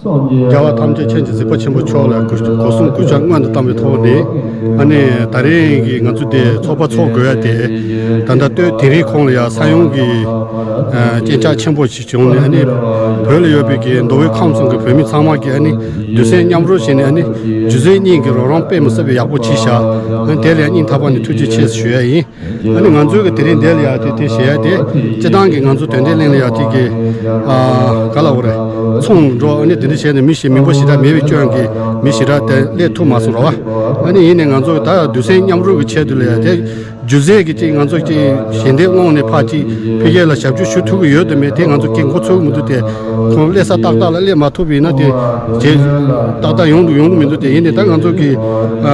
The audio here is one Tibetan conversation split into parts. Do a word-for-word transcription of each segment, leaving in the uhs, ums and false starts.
རྒྱལ་བ་ཐམས་ཅད་མཁྱེན་ཅིང་གཟིགས་པ་ཆེན་པོ་མཆོག་ལ་སྒོ་གསུམ་གུས་ཕྱག་སྔོན་དུ་བཏང་བའི་ཐོག་ནས། ཨ་ནི་ད་རིང་གི་ང་ཚོ་དེ་ཚོགས་པ་ཚོགས་དགོས་ཡ་དེ། ད་ལྟ་སྟོད་དིང་རིའི་ཁོངས་ལ་ཡ་ས་ཡོམ་གྱི་ཨ་རྐྱེན་ཆག་ཆེན་པོ་ཞིག་བྱུང་ནས། ཨ་ནི་བོད་ལ་ཡོད་པའི་གི་མདོ་དབུས་ཁམས་གསུམ་གྱི་བོད་མི་ཚང་མ་གིས་ཨ་ནི་གདུང་སེམས་མཉམ་རུབ་བྱས་ནས། ཨ་ནི་སྒྱུ་རྩལ་གཉིས་ཀྱི་རོགས་རམ་དཔེ་མི་སྲིད་པའི་ཡག་པོ་བྱས་ཤག་ཨ་ནི་དེ་ལ་ཡ་སྙིང་ཐག་པ་ནས་ཐུགས་རྗེ་ཆེ་ཞུ་ཡ་ཡིན། ཨ་ནི་ང་ཚོའི་གི་དེ་རིང་འདིར་ལ་ཡ་དེ་དེ་བྱེད་ཡ་དེ། སྤྱིར་བཏང་གི་ང་ཚོ་དོན་ལྡན་གླིང་ལ་ཡ་དེ་གི་ཨ་ག་ལབ་དགོས་རེད། ཚོང་འགྲོ། ཨ་ནི་དེ་འདྲ་བྱས་ནས་མི་ཞིག་མི་འབོར་ཞེ་དྲག་མེད་པའི་སྐྱོན་གྱིས་མི་ཞེ་དྲག་དེ་སླེབས་ཐུབ་མ་སོང་ར་བ། ཨ་ནི་ཡིན་ནའི་ང་ཚོ་ད་གདུང་སེམས་མཉམ་རུབ་ཀྱི་ཆེད་དུ་ལ་ཡ་དེ། སྒྱུ་རྩལ་གྱི་ཅིག་ང་ཚོ་ཅིག་ཞལ་འདེབས་སློང་ནས་ཕར་ཅིག་ཕ་གི་ལ་ཞབས་ཞུ་ཞུ་ཐུབ་ཀྱི་ཡོད་དམ་མེད་དེ་ང་ཚོ་གི་མགོ་ཚོད་ཀྱི་མི་འདུག་སྟེ། ཁོང་སླེབས་ས་ཏག་ཏག་ལ་སླེབས་མ་ཐུབ་པ་ཡིན་ན་དེ་རྗེས་ཏག་ཏག་ཡོང་འདུག་ཡོང་གི་མི་འདུག་སྟེ། ཡིན་ནའི་ད་ང་ཚོ་གི་ཨ་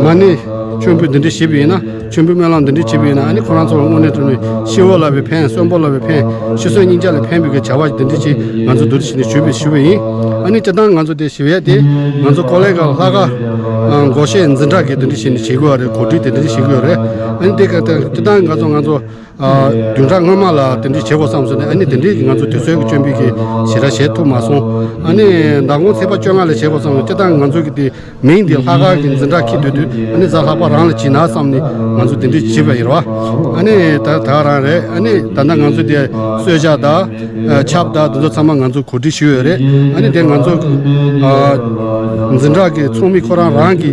མ་ཎི་མཆོད་འབུལ་འདི་འདྲ་བྱེད་པ་ཡིན་ན། མཆོད་འབུལ་སྨོན་ལམ་འདི་འདྲ་བྱེད་པ་ཡིན་ན། ཨ་ནི་ཁོ་རང་ཚོ་དངོས་གནས་དྲང་གནས་ཤི་བོ་ལ་བའི་ཕན། གསོན་པོ་ལ་བའི་ཕན། ཤི་གསོན་སྙིང་རྗེ་ལ་ཕན་པའི་གི་བྱ་བ་འདི་འདྲ་ཅིག་ང་ཚོ་འདུ་འདྲ་བྱས་ནས་ཞུ་བའི་ཞུ་བ་ཡིན། ཨ་ནི་སྤྱིར་བཏང་ང་ཚོ་དེ་ཞི་བའི་དེ་ང་ཚོ་ཀོ་ལེ་ག་ལྷ་ཁང་སྒོར་གཞས་འཛིན་གྲྭ་གི་དེ་འདྲ་བྱས་ནས་བྱེད་དགོས་རེད། གོ་སྒྲིག་དེ་འདྲ་བྱེད་དགོས་རེད། ཨ་ནི་དེ་ག་དེ་སྤྱིར་བཏང་ང་ཚོ་ང་ཚོ་ཨ་བདུན་ཕྲག་སྔོན་མ་ལ་དེ་འདྲ་བྱེད་དགོས་བསམ་སོང་ནས། ཨ་ནི་དེ་འདྲའི་ང་ཚོ་དུས་ཚོད་ཀྱི་སྐྱོན་པའི་གི་ཞེ་དྲག་བྱེད་ཐུབ་མ་སོང་། ཨ་ནི་མདང་དགོང་ཚེས་པ་བཅོ་ལྔ་ལ་བྱེད་དགོས་བསམ་སོང་། སྤྱིར་བཏང་ང་ཚོ་གི་དེ་མིང་འདི་ལྷ་ཁང་གི་འཛིན་གྲྭ་འཁྱེར་སྡོད་དུས། ཨ་ནི་གཟའ་ལྷག་པ་རང་ལ་བྱིན་ན་བསམ་ནས་ང་ཚོ་དེ་འདྲ་བྱས་པ་ཡིན་ར་བ། ཨ་ནི་ད་ད་ག་རང་རེད། ཨ་ནི་ད་ལྟ་ང་ཚོ་དེ་གསོལ་ཇ་དང་ཨ་ཆབ་དང་དེ་ཚོ་ཚང་མ་ང་ཚོ་གོ་སྒྲིག་ཞུས་ཡོད་རེད། ཨ་ནི་དེ་ང་ཚོ་ཨ་འཛིན་གྲྭ་གི་ཚོགས་མི་ཁོ་རང་རང་གི་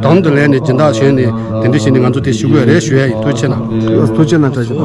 དམ་དུ་ལེན་ནས་སྦྱིན་བདག་བྱས་ནས་དེ་འདྲ་བྱས་ནས་ང་ཚོ་དེ་ཞུ་གི་ཡོད་རེད་ཞུ་ཡ་ཡིན། ཐུགས་རྗེ་གནང་། ཐུགས་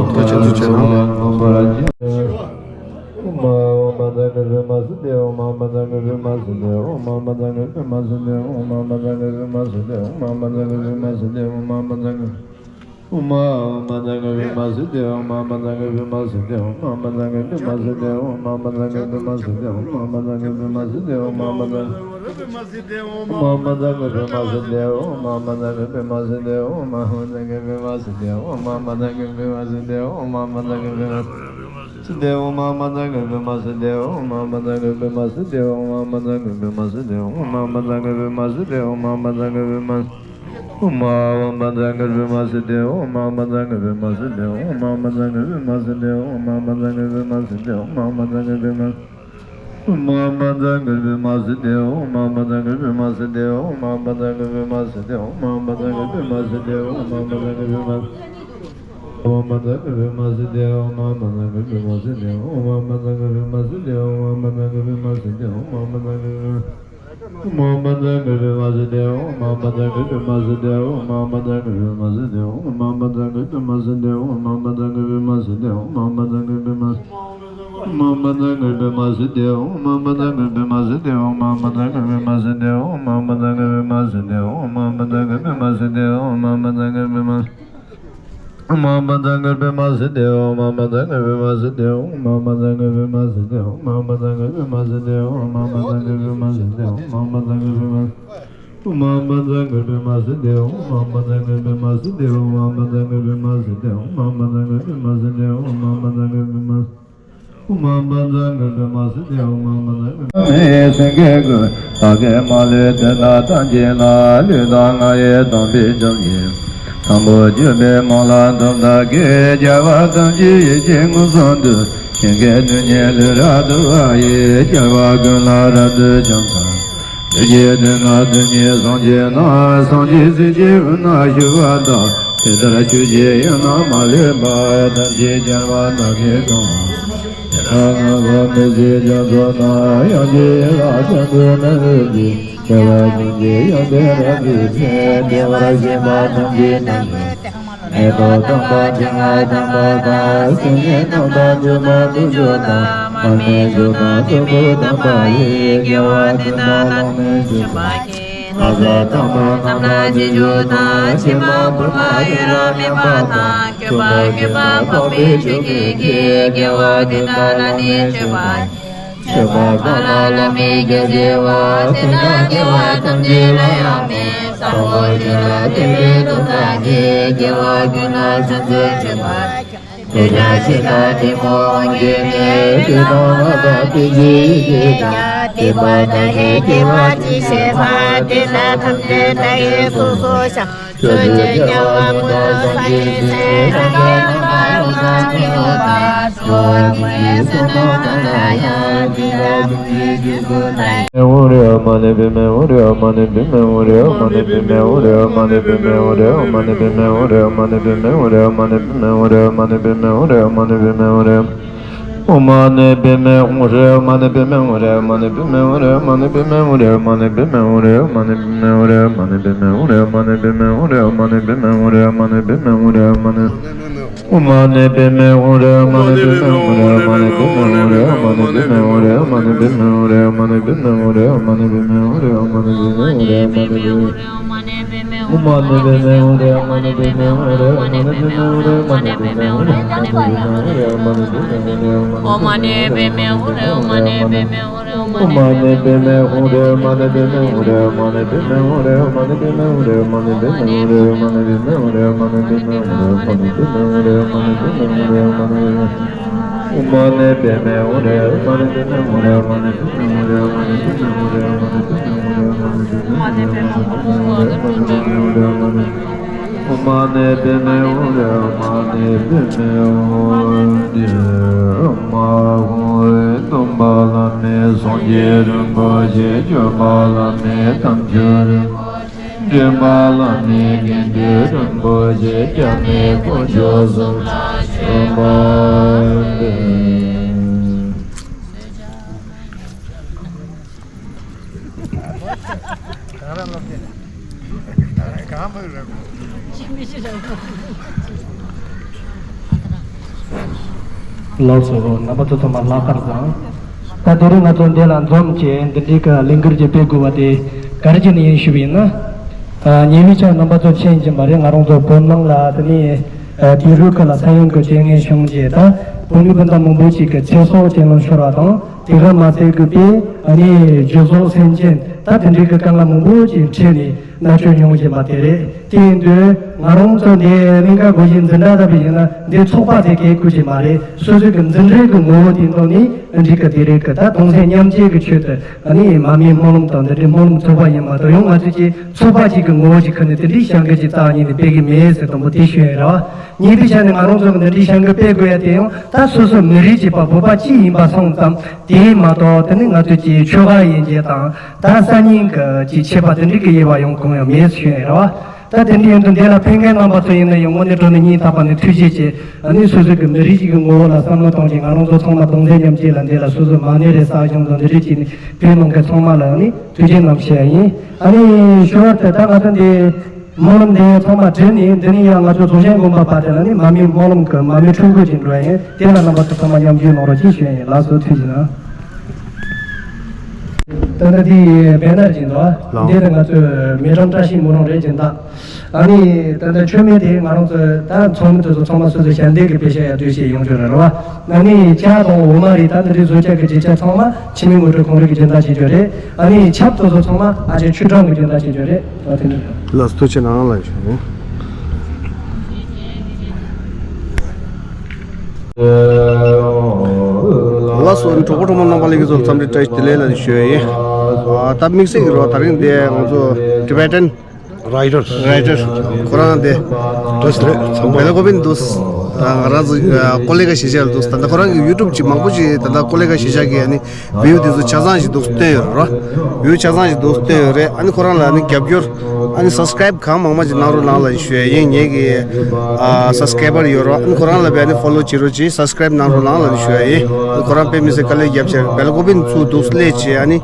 རྗེ་གནང་། བཀྲ་ཤིས་བདེ་ལེགས། ཐུགས་རྗེ་གནང་། ཐུགས་རྗེ་གནང་། ཨོཾ་མ་ཎི་པདྨེ་ཧཱུྃ་ཧྲཱིཿ་ཨོཾ་མ་ཎི་པདྨེ་ཧཱུྃ་ཧྲཱིཿ་ཨོཾ་མ་ཎི་པདྨེ་ཧཱུྃ་ཧྲཱིཿ་ཨོཾ་མ་ཧཱུྃ་སྟོན་པ་བླ་མེད་སངས་རྒྱས་རིན་པོ་ཆེ། སྤྱོད་པ་བླ་མེད་དམ་ཆོས་རིན་པོ་ཆེ། འདྲེན་པ་བླ་མེད་དགེ་འདུན་རིན་པོ་ཆེ། སྐྱབས་གནས་དཀོན་མཆོག་གསུམ་ལ་མཆོད་པ་འབུལ། ལགས་སོ། རྣམ་པ་ཚོ་ཚང་མ་ལྷག་དཀར་བཟང་། ད་དེ་རིང་ང་ཚོ་འདི་ལ་འཛོམས་བྱས་འདི་འདྲའི་གི་ལས་འགུལ་ཅིག་སྤེལ་དགོས་པ་དེ་ག་རེ་བྱས་ནས་ཡིན་ཞུས་པ་ཡིན་ན། ཉེ་བའི་ཆར་རྣམ་པ་ཚོ་མཁྱེན་གྱི་མ་རེད། ང་རང་ཚོ་བོད་ནང་ལ་དེ་ནས་བོད་རིགས་ཁག་ལ་ས་ཡོམ་གྱི་རྐྱེན་ངན་བྱུང་རྗེས་ད་བོད་མི་སྤུན་ཟླ་མང་པོ་ཞིག་གི་ཚེ་སྲོག་རྐྱེན་ལམ་ཤོར་བ་དང་། དེ་ག་མ་ཟད་གི་དཔེ་ཨ་ནི་སྦྱིན་སོགས་སེམས་ཅན་ད་དེ་འདྲའི་གི་དཀའ་ངལ་མང་པོ་ཞིག་འཕྲད་ནས་མནར་གཅོད་མྱོང་བཞིན་པ་དེ་རེད། དེ་ཡིན་དུས་ང་རང་ཚོ་འདི་གླིང་ག་སྒོ་བཞི་འཛིན་གྲྭ་ལྟ་བུ་ཡིན་ན་འདི་ཚོགས་པ་དེ་གས་ཁུལ་གྱི་མ་རེད། སོ་སོའི་གི་འཛིན་གྲྭའི་གི་ངོ་བོ་དེ་འདོགས་ནས་འགྲིག་གི་དེ་རེད་གི། ད་གདུང་སེམས་མཉམ་སྐྱེད་ཀྱི་ཆེད་དུ་ཨ་ནི་མར་མེའི་སྨོན་ལམ་དང་འདི་འདྲའི་སྨོན་ལམ་ཚོགས་པ་ཡིན་མ་གཏོགས་ཡང་ང་ཚོས་ཀྱི་ཚོགས་པ་གཅིག་གི་ངོ་བོ་ཞིག་ཁུར་ནས་དེ་འདྲའི་བྱ་འགུལ་ཅིག་རྩ་བ་ཉིད་ནས་སྤེལ་གི་མེད་ཟེར་དང་པོ་དེ་ཞུ་ཡིན་ར་བ། ཉེ་དུས་ཆ་ནས་ང་རང་ཚོ་གི་འདི་འདྲའི་བྱ་འགུལ་སྤེལ་དགོས་ཡ་དེ་ཡང་ད་སོ་སོ་མི་རིགས་ཀྱི་བ་བོད་པ་གཅིག་ཡིན་པ་སོང་ཙང་དེ་མ་གཏོགས་དེ་ནི་ང་ཚོ་གི་ཆོལ་ཁ་དབྱེ་འབྱེད་དང་ད་ས་གཉིས་ཀྱི་ཅིག་ཁྱད་པར་དེ་འདྲའི་གི་དབྱེ་བ་ཡང་གང་ཡང་མེད་ཟེར་ཞུ་ཡིན་ར་བ། ད་དེ་འདྲ་ཡིན་དུས་འདི་ལ་ཕེབས་མཁན་རྣམ་པ་ཚོ་ཡིན་ན་ཡང་དངོས་གནས་དྲང་གནས་སྙིང་ཐག་པ་ནས་ཐུགས་རྗེ་ཆེ། ཨ་ནི་སོ་སོ་གི་མི་རིགས་ཤིག་གི་ངོ་བོ་ལ་བསམ་བློ་གཏོང་གིན་ང་རང་ཚོ་ཚང་མ་གདུང་སེམས་མཉམ་སྐྱེད་ལ་འདི་ལ་སོ་སོ་མ་ཎི་རེ་བསགས་ཤིང་དང་འདི་འདྲ་བྱས་ནས་ཕེབས་གནང་མཁན་ཚང་མ་ལ་ཨ་ནི་ཐུགས་རྗེ་གནང་ཞུ་ཡ་ཡིན། ཨ་ནི་ཞུ་བར་དུ་ད་ང་ཚོ་འདི་སྨོན་ལམ་འདི་ཚང་མ་བསྒྲིལ་ནས་འདི་ནས་ཡང་ང་ཚོ་རྫོགས་ཆེན་དགོན་པ་བར་དུ་ཨ་ནི་མར་མེའི་སྨོན་ལམ་གི་མར་མེ་འཕྲེང་འཁོར་ཅིག་འགྲོ་ཡ་ཡིན། དེ་ལ་རྣམ་པ་ཚོ་ཚང་མ་མཉམ་ཞུགས་གནང་རོགས་ཅེས་ཞུ་ཡ་ཡིན། ལགས་སོ། ཐུགས་རྗེ་གནང་། ད་ལྟ་འདི་བེ་ནར་ཅིག་འདུག་ཨ། ལགས། འདི་ནི་ང་ཚོའི་མི་གྲངས་བཀྲ་ཤིས་སྨོན་ལམ་རེད་སྦྱིན་བདག་ཨ་ནི་ད་ལྟ་མཆོད་མེ་དེ་ང་རང་ཚོ་ད་ཚོགས་མི་དེ་ཚོ་ཚང་མ་སོ་སོའི་ཞལ་འདེབས་ཀྱི་དཔེ་ཆ་ཡར་ལྟོས་བྱས་ཡོང་རྒྱུ་རེད་རེད་བ། ཨ་ནི་ཇ་དང་འོ་མ་རེད། ད་འདི་རིགས་བཟོ་བཅའ་གི་རྒྱུ་ཆ་ཚང་མ་འཆི་མེད་དངོས་གྲུབ་ཁོང་རང་གིས་སྦྱིན་བདག་བྱེད་རྒྱུ་རེད། ཨ་ནི་ཆབ་དེ་ཚོ་ཚང་མ་ཨ་ཅེ་ཆོས་གྲགས་ཀྱིས་སྦྱིན་བདག་བྱེད་རྒྱུ་རེད། ཨ་དེ་འདྲ་རེད། ལགས་སོ། ཐུགས་རྗེ་གནང་། ལགས་ཞུ། ལགས་སོ། གྲོགས་པོ་གྲོགས་མོ་རྣམ་པ་ལྷན་རྒྱས་ཚོ་འཚམས་འདྲི་བཀྲ་ཤིས་བདེ་ལེགས་ལ་ཞུ་ཡ་ཡིན། ཨ་ད་དམིགས་བསལ་གྱི་རོགས་ད་རིང་འདི་ང་ཚོ་Tibetan Writer Writer ཁོ་རང་དེ་བྲེས་རེད། ཚང་མ་བེ་ལ་ཀོ་བིན་འདུག་ད་ང་རང་ཚོ་ཀོ་ལེ་ག་གཞིས་ཆགས་འདུག་ད་ལྟ་ཁོ་རང་གི་ཡུ་ཊུབ་ཅིག་མང་པོ་ཅིག་ད་ལྟ་ཀོ་ལེ་ག་གཞིས་ཆགས་ཀྱི་ཨ་ནི་བིའུ་དེ་ཚོ་ཆ་ཚང་ཞིག་འདུག་སྟོན་ཡོད་རེད། བིའུ་ཆ་ཚང་ཞིག་འདུག་སྟོན་ཡོད་རེད། ཨ་ནི་ཁོ་རང་ལ་ཨ་ནི་རྒྱབ་སྐྱོར་ཨ་ནི་སབ་སི་ཀ་རའིབ་གང་མང་མང་ཅིག་གནང་རོགས་གནང་ལ་ཞུ་ཡ་ཡིན། ངེད་ཀྱི་ཨ་སབ་སི་ཀ་རའི་བར་ཡོད་རོགས། ཨ་ནི་ཁོ་རང་ལ་བས་ཨ་ནི་ཕོ་ལོ་བྱེད་རོགས་གྱིས། སབ་སི་ཀ་རའིབ་གནང་རོགས་གནང་ལ་ཞུ་ཡ་ཡིན། ཨ་ནི་ཁོ་རང་དཔེ་མི་སྲིད་དཀའ་ལས་རྒྱབ་བྱས་བེ་ལ་ཀོ་བིན་ཚུར་འདུག་སླེབས་བྱས་ཨ་ནི་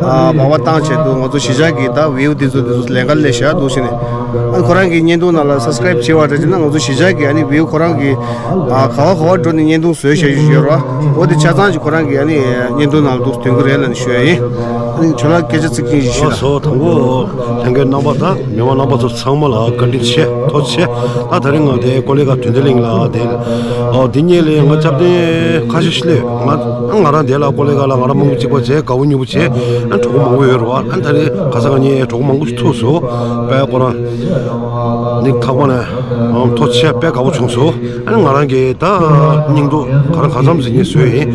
ཨ་མ་བ་བཏང་བྱས་འདུག་ང་ཚོ་གཞིས་ཆགས་ཀྱི་ད་བིའུ་དེ་ཚོ་དེ་ཚོ་ལས་ཀ་ལས་བཞག་འདུག་ཟེར་ནས། ཨ་ནི་ཁོ་རང་གི་བརྙན་ཐུང་ནང་ལ་སབ་སི་ཀ་རའིབ་བྱས་པ་འདྲ་བྱས་ན་ང་ཚོ་གཞིས་ཆགས་ཀྱི་ཨ་ནི་བིའུ་ཁོ་རང་གི་ཨ་ག་བ་ག་བ་འགྲོ་ནས་བརྙན་ཐུང་བཟོས་བཞག་རྒྱུ་ཡོད་ར། འོ་དེ་ཆ་ཚང་ཅིག་ཁོ་རང་གི་ཨ་ནི་བརྙན་ཐུང་ནང་ལ་འདུག་སྟོན་གི་རེད་ལབ་ནས་ཞུ་ཡ་ཡིན། ཨ་ནི་ཁྱོད་ལ་སྐད་ཆ་ཚིག་གཅིག་ཞུ་ལ། སོ་དང་པོ་ལྷན་རྒྱས་རྣམ་པ་དང་མི་མང་རྣམ་པ་ཚོ་ཚང་མ་ལ་བཀའ་དྲིན་ཆེ་ཐུགས་རྗེ་ཆེ། ད་ད་རིང་ང་དེ་ཀོ་ལེ་ག་དོན་ལྡན་གླིང་ལ་དེ་ཨོ་དེ་ཉིད་ལས་ང་སྐྱབས་རྟེན་ཁ་ཤས་ཤིག་ལས་ང་ང་རང་དེ་ལ་ཀོ་ལེ་ག་ལ་ང་རང་མང་པོ་གཅིག་པ་བྱས་དགའ་བོ་ཉུང་པོ་བྱས་ཨ་གྲོགས་པོ་མང་པོ་ཡོད་རེད་བ། ཨ་ད་རེས་ག་ས་ག་ནས་གྲོགས་པོ་མང་པོ་ཞིག་ཐུག་སོང་པས། ཁོ་རང་ནི་ཁག་པ་ནས་ཐུགས་རྗེ་ཆེ་དཔེ་དགའ་པོ་བྱུང་སོང་། ཨ་ནི་ང་རང་གིས་ད་སྙིང་སྡུག་ག་རང་གང་འཚམ་ཟིན་ནས་བཟོས་ཡིན།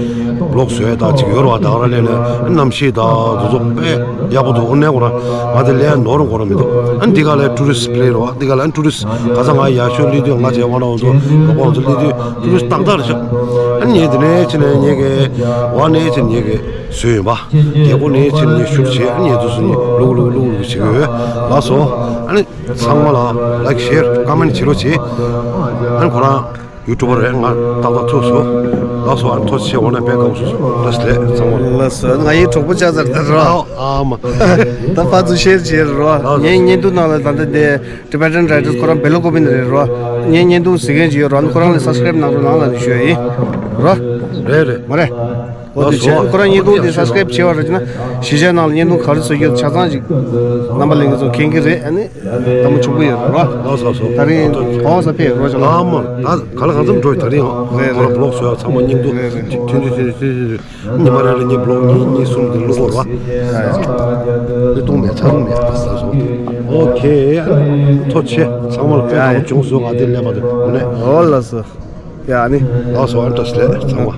བི་ལོག་བཟོ་ཡ་དག་ཅིག་ཡོད་རེད་བ། ད་ག་རང་ལས་ལས་གནམ་གཤིས་དང་དེ་ཚོ་དཔེ་ཡག་པོ་འདུག་འོ་ནས་ཁོ་རང་ང་དེ་ལས་ནོར་འགོར་མི་འདུག་ཨ་འདི་ག་ལས་ཊུ་རི་སི་པི་ལེ་རེད་བ། འདི་ག་ལས་ཊུ་རི་སི་ག་ས་ང་ཡག་ཤོས་སླེབས་དུས་ང་བྱས་དབང་གྲགས་ཚོ་རོགས་པ་ཚོ་སླེབས་དུས་ཊུ་རི་སི་ཏག་ཏག་རེད་ཤག་ཨ་ངས་དེ་ནས་ཕྱིན་ནས་ངས་གི་འོ་ནས་ཕྱིན་ངས་གི་བཟོས་ཡིན་པ། རྒྱལ་སྒོ་ནས་ཕྱིན་ངས་བཞུར་བྱས་ཨ་ངས་དུས་སུ་ངས་ལུག་ལུག་ལུག་ལུག་བྱེད་ཀྱི་ཡོད། ལགས་སོ། ཨ་ནི་ཚང་མ་ལ་ལའིཀ་ཤེར་ཀོ་མེན་ཊི་བྱེད་རོགས་བྱེད། ཨ་ནི་ཁོ་རང་ཡུ་ཊུབ་པར་རེད། ང་ཏག་ཏག་ཐུག་སོང་། ལགས་སོ། ཨ་ནི་ཐུགས་རྗེ་ཆེ། འོ་ན་དཔེ་དགའ་བོ་བྱུང་སོང་། བཀྲ་ཤིས་བདེ་ལེགས་ཚང་མ། ལགས་སོ། ང་ཡི་གྲོགས་པོ་ཆགས་ཚར་ད་རོ། ཨ་མ། ད་ཕར་ཚུར་ཤེར་བྱེད་རོ། ངའི་བརྙན་ཐུང་ནང་ལ་ད་ལྟ་དེ་Tibetan Writers ཁོ་རང་བེ་ལོ་ཀོ་བི་ནས་རེད་རོ། ངའི་བརྙན་ཐུང་གཟིགས་མཁན་ཅིག་ཡོད་རོ། ཨ་ནི་ཁོ་རང་ལ་སབ་སི་ཀ་རེབ་གནང་རོགས་གནང་ལབ་ནས་ཞུ་ཡ་ཡིན་རོ། རེད་རེད། མ་རེད། འོ་དེ་བྱས་ཁོ་རང་བརྙན་ཐུང་དེ་སབ་སི་ཀ་རེབ་བྱས་པ་རེད་ཅེ་ན། གཞིས་ཆགས་ནང་ལ་བརྙན་ཐུང་ག་རེ་བཟོ་རྒྱུ་ཆ་ཚང་ཅིག་རྣམ་པ་ལྷན་རྒྱས་ཚོ་མཁྱེན་གྱི་རེད། ཨ་ནི་ལྟད་མོ་ཆོག་གི་ཡོད་རེད་རོ། ལགས་སོ་ལགས་སོ། ད་རིང་གོང་ས་ཕེབས་རོ་ཅོ་ལགས། ཨ་མ་ད་ག་ལ་གང་འཚམ་འགྲོ་ཡི། ད་རིང་རེད་ཁོ་རང་རེད། བི་ལོག་བཟོ་ཡ་ཚང་མ་བརྙན་ཐུང་རེད་རེད། ཐུང་ཐུང་ཐུང་ཐུང་ཐུང་། ཉི་མ་རེ་ལ་ངས་བི་ལོག་གཉིས་གཉིས་གསུམ་དེ་བླུག་དགོས་རེད་བ། ཨ་ཡ། ལྟད་མོ་མེད་ཚ་རུ་མེད་ཟེར་སོང་། ཨོ་ཁེ། ཐུགས་རྗེ་ཆེ། ཚང་མ་ལ་དཔེ་དགའ་བོ་བྱུང་སོང་། ང་དེ་ལས་པ་དེ་འོ་ནས། ཨོ་ལགས་སོ། ཡ་ནི། ལགས་སོ། ཨ་བཀྲ་ཤིས་བདེ་ལེགས་ཚང་མ།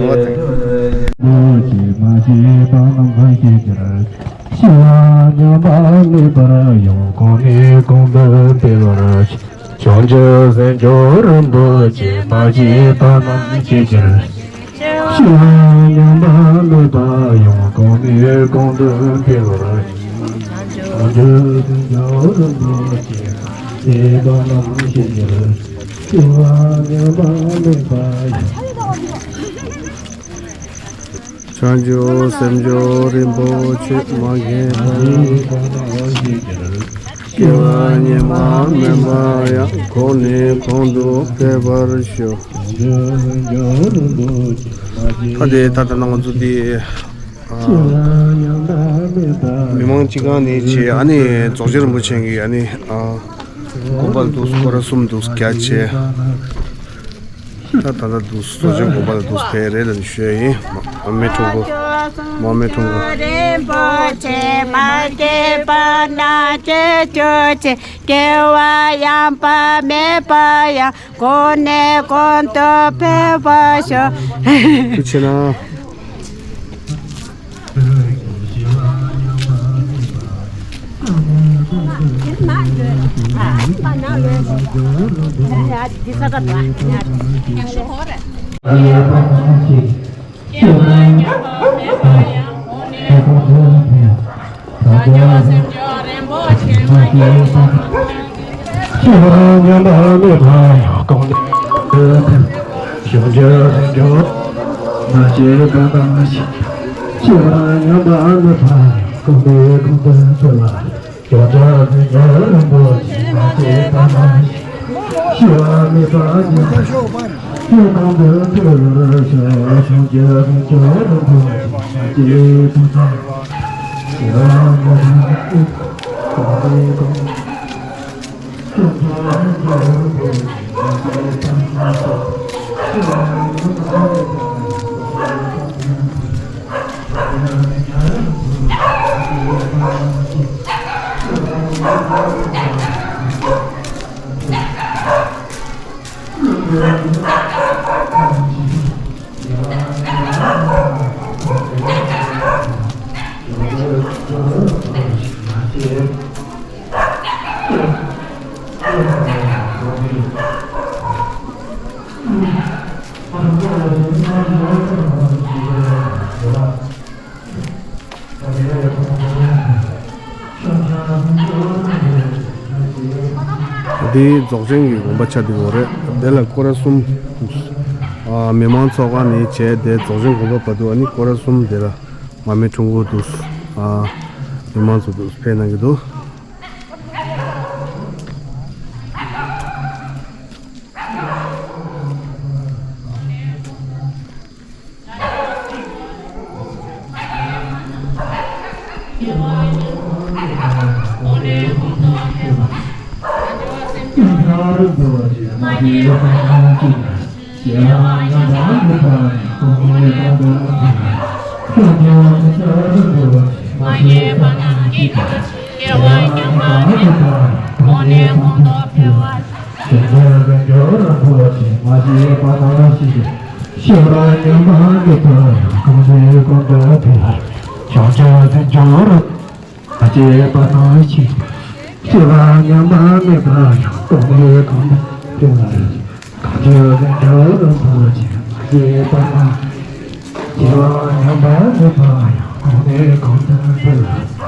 འོ་དེ། བྱང་ཆུབ་སེམས་མཆོག་རིན་པོ་ཆེ་མ་སྐྱེས་པ་རྣམས་སྐྱེས་ཕྱིར། ཤི་བ་མྱ་ངན་མེད་པ་ཡང་གོང་ནས་གོང་དུ་འཕེལ་བར་ཤོག་བྱང་ཆུབ་སེམས་མཆོག་རིན་པོ་ཆེ་མ་སྐྱེས་པ་རྣམས་སྐྱེས་ཕྱིར། ཤི་བ་མྱ་ངན་མེད་པ་ཡང་། བྱང་ཆུབ་སེམས་མཆོག་རིན་པོ་ཆེ་མ་སྐྱེས་པ། སྐྱེས་པ་ཉི་མ་མིན་པ་ཡང་གོང་ནས་གོང་དུ་འཕེལ་བར་ཤོག་ད་དེ་ད་ལྟ་ནང་ང་ཚོ་དེ་མི་མང་སྤྱི་ཁང་ནས་བྱས། ཨ་ནི་རྫོགས་ཆེན་རིན་པོ་ཆེ་གི་ཨ་ནི་དགོན་པ་ལ་འདུག་སྐོར་ར་གསུམ་འདུག་རྒྱ་ཆེ། ད་ད་ལྟ་འདུག་རྫོགས་ཆེན་དགོན་པ་ལ་འདུག་ཕེབས་རེད་ལབ་ནས་ཞུ་ཡ་ཡིན། མ་མེ་ཁྲོམ་སྐོར། མ་མེ་ཁྲོམ་སྐོར། རིན་པོ་ཆེ་མ་སྐྱེས་པ་ན་སྐྱེས་ཆོག་ཆེ། སྐྱེ་བ་ཡང་དག་མེད་པ་ཡང་གོང་ནས་གོང་དུ་འཕེལ་བར་ཤོག་ཐུགས་ཆེ་གནང་། འདི་རྫོགས་ཆེན་གྱི་དགོན་པ་ཆགས་བསྡད་ཡོད་རེད། དེ་ལ་སྐོར་ར་གསུམ། ཨ་མི་མང་ཚོགས་ཁང་ནས་བྱས་ཏེ་རྫོགས་ཆེན་དགོན་པ་བར་དུ་ཨ་ནི་སྐོར་ར་གསུམ། དེ་ལ་མ་མེ་ཁྲོམ་སྐོར་འདུག་ཨ་མི་མང་ཚོ་འདུག་ཕེབས་གནང་གི་འདུག་སྐྱེ་བ་ཉམས་པ་མེད་པ་ཡང་གོང་ནས་གོང་དུ་འཕེལ་བ། བྱང་ཆུབ་སེམས་མཆོག་རབ་ཏུ་སྐྱེས་པ་ནང་བཞིན། སྐྱེ་བ་ཉམས་པ་མེད་པ་ཡང་གོང་ནས་གོང་དུ་འཕེལ་བ། གང་ཞིག་ལས་འབྲས་རིན་པོ་ཆེ་མ་སྐྱེས་པ་ན། སྐྱེ་བ་ཉམས་པ་མེད་པ་ཡང་གོང་ནས་གོང་དུ་འཕེལ་བ། གང་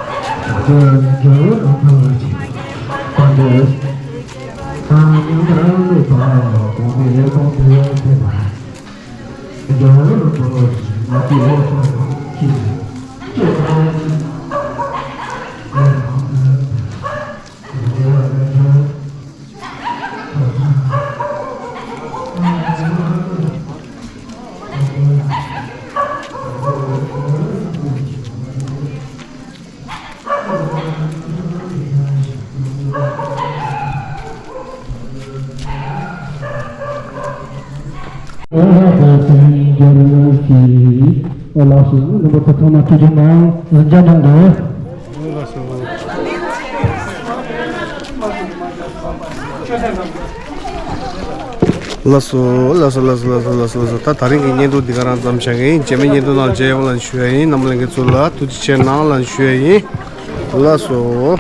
ཞིག་ལས་འབྲས་རིན་པོ་ཆེ་གང་དུ། ཉམས་པ་མེད་པ་ཡང་གོང་ནས་གོང་དུ་འཕེལ་བ། འབྲས་རིན་པོ་ཆེ་མ་སྐྱེས་པ་ན། སྐྱེ་བ་ཉམས་པ་མེད་པ་ཡང་གོང་དུ་འཕེལ་བ། ལགས་སོ། རིན་པོ་ཆེ་ཐོག་མ་ཐུགས་རྗེ་གནང་། འཇམ་དང་འདུག་ལགས་སོ། ལགས་སོ། ལགས་སོ། ལགས་སོ། ལགས་སོ། ལགས་སོ། ད་དེ་རིང་གི་བརྙན་ཐུང་འདི་ག་རང་ཙམ་བྱ་གི་ཡིན། རྗེས་མའི་བརྙན་ཐུང་ནང་མཇལ་ཡོང་ལ་ཞུ་ཡ་ཡིན། རྣམ་པ་ལྷན་རྒྱས་ཚོ་ལ་ཐུགས་རྗེ་ཆེ་གནང་ལ་ཞུ་ཡ་ཡིན། ལགས་སོ།